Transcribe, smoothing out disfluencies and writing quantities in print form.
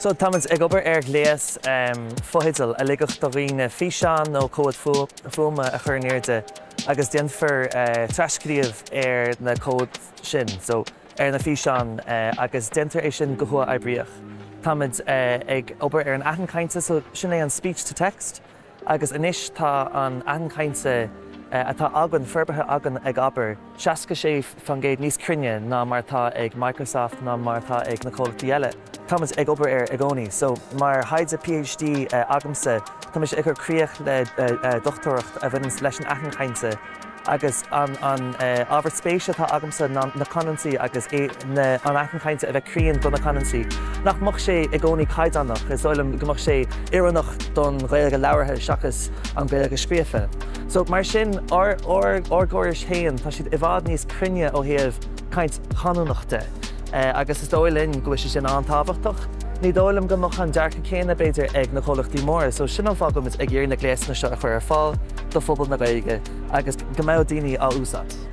So táimid ag obair ar ghléas fotheidil a ligfeadh do dhaoine físeán nó comhad fuaime a chur in airde agus déanfar tras-scríobh ar na comhaid sin, so ar na físeáin agus déantar é sin go huathoibríoch. Táimid ag obair ar an aithint cainte, so sin é an speech to text. Agus anois tá an aithint cainte atá againn, forbartha againn ag Abair, 66% níos cruinne ná mar atá ag Microsoft ná mar atá ag na comhlachtaí eile. Táimid ag obair air i gcónaí. So, mar thaighde PhD agamsa, tá mise ag cur críoch le dochtúireacht a bhaineanns leis an aithint chainte. Agus an ábhar spéise atá agamsa ná na canúintí agus an aithint chainte a bheith cruinn do na canúintí. Nach mbeadh sé i gcónaí caighdeánach, is dóigh liom go mbeadh sé oiriúnach don Ghaeilge labhartha seachas an Ghaeilge scríofa. So mar sin, ár gcórais féin, tá siad i bhfad níos cruinne ó thaobh caint chanúnach de. Agus is dóigh linn go bhfuil sé sin an-tábhachtach. Ní dóigh liom go mbeadh an dearcadh céanna, b'fhéidir, ag na comhlachtaí móra. So sin an fáth go bhfuil muid ag iarraidh na gléasanna seo a chur ar fáil do phobal na Gaeilge. agus go mbeadh daoine á úsáid.